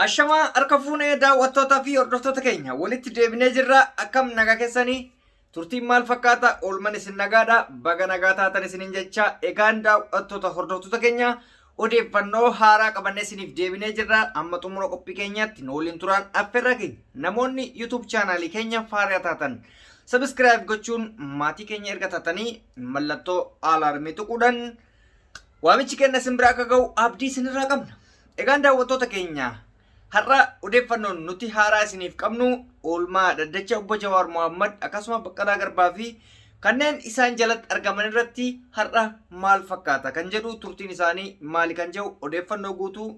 Ashamaa harka fuunee daawwattootaa fi hordoftoota keenya walitti deebinee jirra. Akkam nagaa keessanii? Turtiin maal fakkaata? Oolman isin nagaadha. Baga nagaa taatan isiniin jecha egaan daawwattoota hordoftoota keenya odeeffannoo haaraa qabannee isiniif deebinee jirra. Amma xumura qophii keenyaatti nu waliin turaan affeerraa keenya. Namoonni YouTube chaanaalii keenya faaraa taatan sabiskiraayib gochuun maatii keenya erga taatanii mallattoo alaarmii tuquudhaan Waamichi keenya isin bira akka ga'u abdii isinirraa qabna. Egaan daawwattoota keenya har'a odeeffannoon nuti haaraa isiniif qabnu oolmaa dhaddacha obbo Jawaar Mohammad akkasuma Baqqalaa Garbaa fi kanneen isaan jalatti argaman irratti har'a maal fakkaata kan jedhu turtiin isaanii maali kan jedhu odeeffannoo guutuu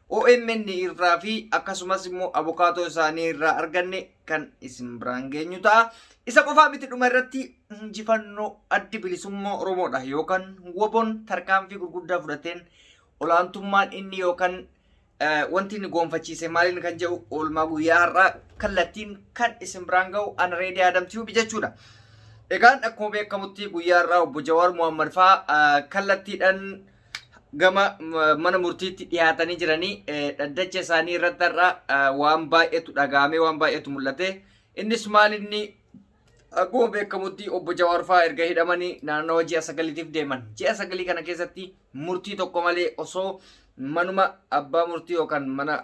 OMN irraa fi akkasumas immoo abukaatoo isaanii irraa arganne kan isin biraan geenyu ta'a. Isa qofaa miti dhuma irratti injifannoo addi bilisummaa Oromoodha yookaan woboon tarkaanfii gurguddaa fudhateen olaantummaan inni yookaan wanti inni goonfachiise maaliin kan jedhu oolmaa guyyaa har'aa kallattiin kan isin biraan ga'u ana Reedii Adam Tube jechuudha. Egaan akkuma beekamutti guyyaa har'aa obbo Jawaar Mohammad fa'aa kallattiidhaan gama mana murtiitti dhiyaatanii jiranii dhaddacha isaanii irratti har'a waan baay'eetu dhaga'amee waan baay'eetu mul'ate. Innis maal inni akkuma beekamutti obbo Jawaar fa'aa erga hidhamanii naannawa ji'a sagaliitiif deeman. Ji'a sagalii kana keessatti murtii tokko malee osoo manuma abbaa murtii yookaan mana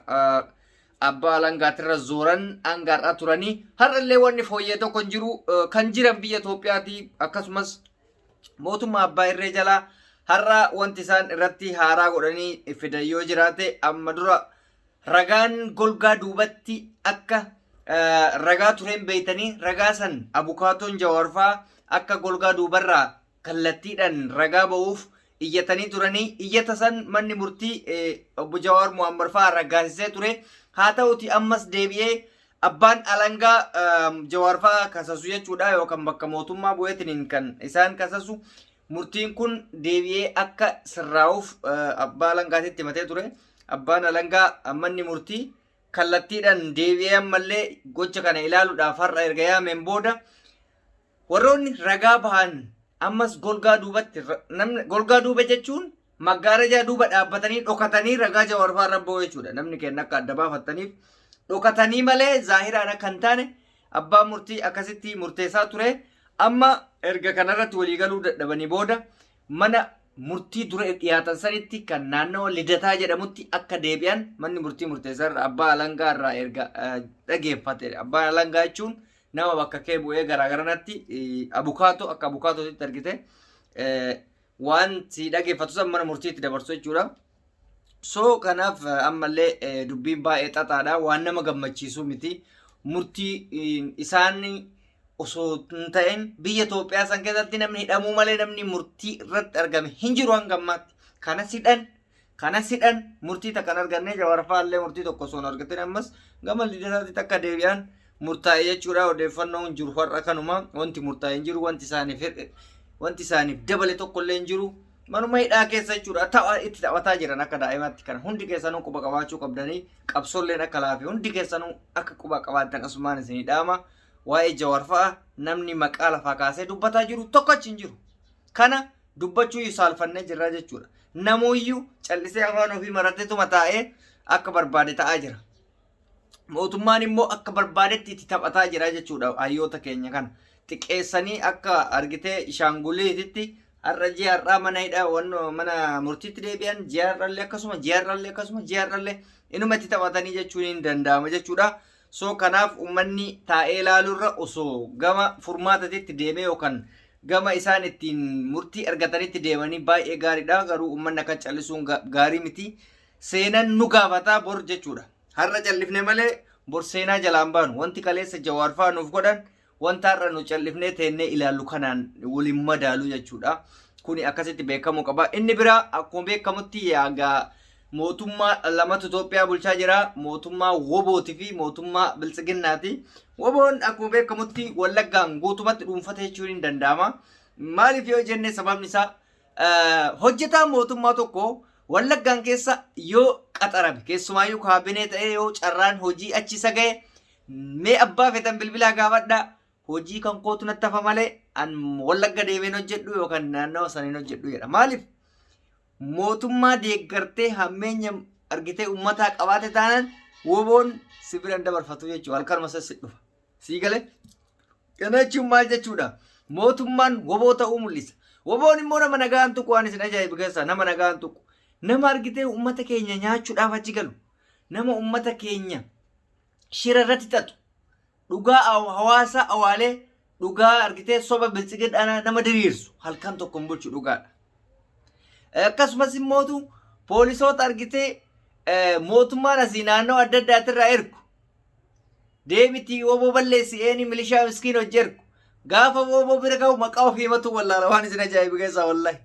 abbaa alangaatirra zooran hanga har'aa turanii har'allee wanni fooyyee tokko hin jiru kan jiran biyya Itoophiyaati akkasumas mootummaa abbaa irree jalaa har'a wanti isaan irratti haaraa godhanii fidan yoo jiraate amma dura ragaan golgaa duubatti akka ragaa tureen beeytanii ragaa san abukaatoon jawaarfaa akka golgaa duubarraa kallattiidhaan ragaa ba'uuf iyyatanii turanii iyyata san manni murtii obbo Jawaar Mohammad fa'aa raggaasisee ture haa ta'uti ammas deebi'ee Abbaan alangaa Jawaar fa'aa kasasu jechuudha yookaan bakka mootummaa bu'eetiniin kan isaan kasasu murtiin kun deebi'ee akka sirraa'uuf abbaa alangaatitti himatee ture. Abbaan alangaa manni murtii kallattiidhaan deebi'ee ammallee gocha kana ilaaluudhaaf har'a erga yaameen booda Warroonni ragaa bahan ammas golgaa duubatti namni golgaa duuba jechuun maggaarajaa duuba dhaabbatanii dhokatanii ragaa Jawaar fa'aa irra ba'u jechuudha. Namni keenya akka adda baafattaniif dhokatanii malee zaahiraan akka hin taane abbaan murtii akkasitti murteessaa ture. Amma erga kanarratti waliigaluu dadhabanii booda mana murtii dura dhiyaatan sanitti kan naannawa Lidataa jedhamutti akka deebi'an manni murtii murteessaa irra abbaa alangaa irraa erga dhageeffate. Abbaan alangaa jechuun nama bakka kee bu'ee garaagaranatti abukaatoo akka abukaatootitti argite waan si dhageeffatu san mana murtiitti dabarsu jechuudha. So kanaaf ammallee dubbiin baay'ee xaxaadha waan nama gammachiisu miti. Murtii isaan osoo hin ta'in biyya Itoophiyaa san keessatti namni hidhamuu malee namni murtii irratti argame hin jiru hanga ammaatti. Kanas hidhan kanas hidhan murtii takka hin arganne Jawaar fa'aallee murtii tokko osoo hin argatin ammas gama lidataatti takka deebi'an murtaa'e jechuudha odeeffannoon jiru har'a kanuma wanti murtaa'e hin jiru wanti isaaniif hir'e wanti isaaniif dabale tokko illee hin jiru manuma hidhaa keessa jechuudha tapha itti taphataa jiran akka daa'imaatti kana hundi keessanuu quba qabaachuu qabdanii qabsoolleen akka laafe hundi keessanuu akka quba qabaattan asumaan isinii dhaama waa'ee Jawaar fa'a namni maqaa lafaa kaasee dubbataa jiru tokko achi hin jiru kana dubbachuu saalfannee jirra jechuudha namuuyyuu callisee afaan ofii marateetuma taa'ee akka barbaade ta'aa jira. Mootummaan immoo akka barbaadetti itti taphataa jira jechuudha hayyoota keenya kana. Xiqqeessanii akka argitee ishaanguliititti har'a ji'a har'aa mana hidhaa wannoo mana murtiitti deebi'an ji'a har'allee akkasuma ji'a har'allee akkasuma ji'a har'allee inuma itti taphatanii jechuun hin danda'ama jechuudha. So kanaaf uummanni taa'ee ilaaluurra osoo gama furmaatatitti deemee yookaan gama isaan ittiin murtii argatanitti deemanii baay'ee gaariidha. Garuu uummanni akka callisuun gaarii miti. Seenan nu gaafataa bor jechuudha. Har'a callifne malee bor seenaa jalaan baanu. Wanti kaleessa Jawaar fa'aa nuuf godhan wanta har'a nu callifnee teennee ilaallu kanaan waliin madaalu jechuudha. Kuni akkasitti beekamuu qaba. Inni biraa akkuma beekamutti yaagaa mootummaa lamatu Itoophiyaa bulchaa jira. Mootummaa Wobooti fi mootummaa Biltsiginnaati. Woboon akkuma beekamutti Wallaggaan guutumatti dhuunfate jechuun hin danda'ama. Maaliif yoo jenne sababni isaa hojjetaan mootummaa tokko Wallaggaan keessa yoo qaxarame keessumaayyuu kaabinee ta'ee yoo carraan hojii achi isa ga'e mee abbaa fetan bilbilaa gaafadhaa hojii kan kootu natti hafa malee an Wallagga deemeen hojjedhu yookaan naannawa saniin hojjedhu jedha. Maaliif mootummaa deeggartee hammeenya argitee uummataa qabaate taanaan Woboon si bira hin dabarfatu jechuudha. Halkanuma san si dhufa. Sii galee? Kana jechuun maal jechuudha? Mootummaan woboo ta'uu mul'isa. Woboon immoo nama nagaan tuqu waan isin ajaa'ibu keessaa nama nagaan tuqu. Nama argitee uummata keenya nyaachuudhaaf achi galu. Nama uummata keenya shira irratti xaxu. Dhugaa hawaasaa awaalee dhugaa argitee soba biltsiginnaa nama diriirsu halkan tokko hin bulchu dhugaadha. Akkasumas immootu poolisoota argitee mootummaan asii naannoo adda addaatirraa ergu deemitii woboo balleessi eeni milishaa miskiin hojii ergu gaafa woboo bira ga'u maqaa ofii himatu wallaala waan isin ajaa'ibu keessaa wallahi.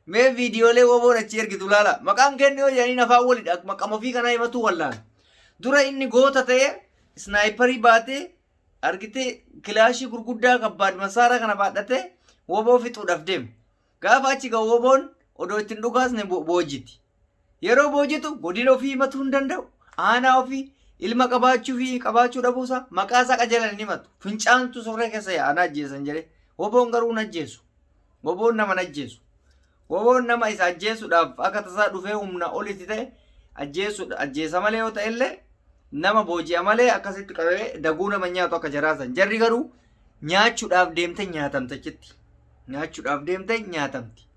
Mee viidiyoolee woboon achi ergitu laala. Maqaan kennu yoo jedhanii afaan walidha. Maqama ofii kanaa himatu wallaala. Dura inni goota ta'ee isnaayiparii baatee argitee kilaashii gurguddaa kabbaad masaaraa kana baadhatee woboo fixuudhaaf deema. Gaafa achi ga'u woboon odoo ittiin dhukaasne boojiti. Yeroo boojitu godina ofii himatuu hin danda'u. Aanaa ofii ilma qabaachuu fi qabaachuu dhabuusaa maqaa isaa qajeelan hin himatu. Fincaantu surree keessa yaa'a na ajjeesan jedhee. Woboon garuu hin ajjeesu. Woboon nama hin ajjeesu. Woboon nama isa ajjeesuudhaaf akka tasaa dhufee humna olitti ta'e ajjeesuudha ajjeesa malee yoo ta'e illee nama booji'a malee akkasitti qabee daguu nama hin nyaatu akka jaraasan. Jarri garuu nyaachuudhaaf deemte nyaatamte achitti. Nyaachuudhaaf deemte nyaatamti.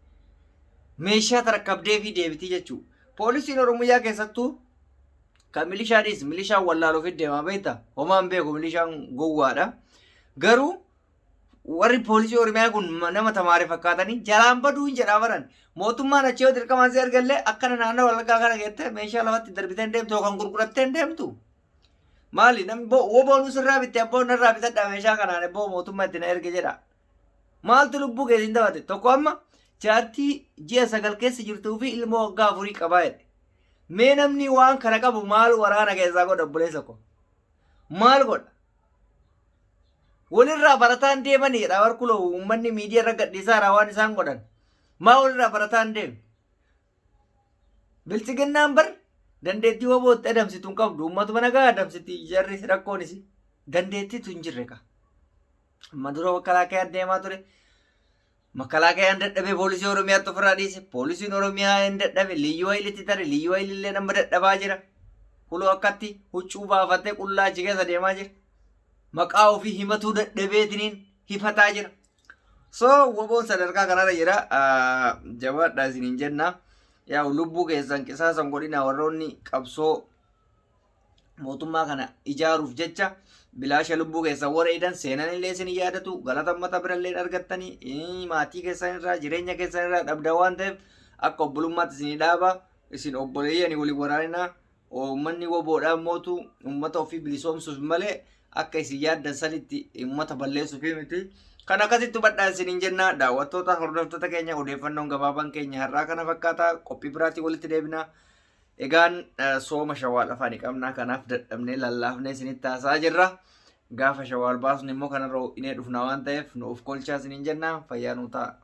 Meeshaa tarkabdee fi deebitii jechuudha. Poolisiin Oromiyaa keessattuu kan milishaadhis milishaan wallaaluuf deemaa beekta. Homaan beeku milishaan gowwaadha. Garuu warri poolisii Oromiyaa kun nama tamaare fakkaatanii jalaan baduu hin jedhaa baran. Mootummaan achi yoo dirqamaan si argallee akkana naannoo Wallaggaa kana geettee meeshaa lafatti darbitee hin deemtu yookaan gurgurattee hin deemtu. Maali namni woboon sirraa bitte abboo narraa bitadhaa meeshaa kanaan abboo mootummaa itti na erge jedha. Maaltu lubbuu kee siin taphate? Tokko amma jaartii ji'a 9 keessa jirtuu fi ilmoo waggaa 4 qabaa jedhe. Mee namni waan kana qabu maal waraana keessaa godha obboleessa koo? Maal godha? Walirraa barataan deemanii jedha barkuloo uummanni miidiyaa irra gadhiisaa waan isaan godhan. Maa walirraa barataan deemu? Biltsiginnaan bar dandeettii wobootti adamsitu hin qabdu. Uummatuma nagaa adamsiti jarri rakkoon isi. Dandeettiitu hin jirre kaa. Amma dura makalaakayaan deemaa ture. Makalaakayaan dadhabee poolisii Oromiyaatti ofirraa dhiise. Poolisiin Oromiyaa hin dadhabe. Liyyuu Hayilitti tare. Liyyuu Hayilillee nama dadhabaa jira. Kuloo akkatti huccuu baafatee qullaa achi keessa deemaa jira. Maqaa ofii himatuu dadhabeetiniin hifataa jira. So woboon sadarkaa kanarra jira. Jabaadhaa isiniin jenna. Yaa lubbuu keessan qisaasan godhina warroonni qabsoo mootummaa kana ijaaruuf jecha bilaasha lubbuu keessan wareeydan seenan illee isin yaadatu galata ummata bira illee argattanii maatii keessan irraa jireenya keessan irraa dhabda waan ta'eef akka obbolummaatti isin dhaaba isin obboleeyyani waliin waraanina uummanni woboodhaan mootu uummata ofii bilisoomsuuf malee akka isin yaaddan sanitti uummata balleessuuf miti. Kan akkasitti hubadhaa isiniin jenna daawwattoota hordoftoota keenya odeeffannoon gabaabaan keenya har'aa kana fakkaata qophii biraatiin walitti deebina. Egaan sooma shawaal afaanii qabna kanaaf dadhabnee lallaafnee isinitti haasa'aa jirra. Gaafa shawaal baasnu immoo kanarra ho'inee dhufna waan ta'eef nu of kolchaa isiniin jenna fayyaa nuu ta'a.